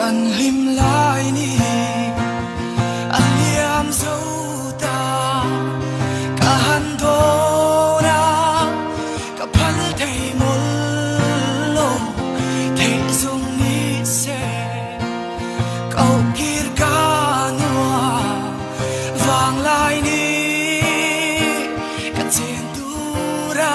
Kan hlim lai ni a liam zo ta. Ka han dawn a, ka phal thei mawlh lo. Theih zawng ni se koh kir ka nuam vang lai ni ka chen tur a.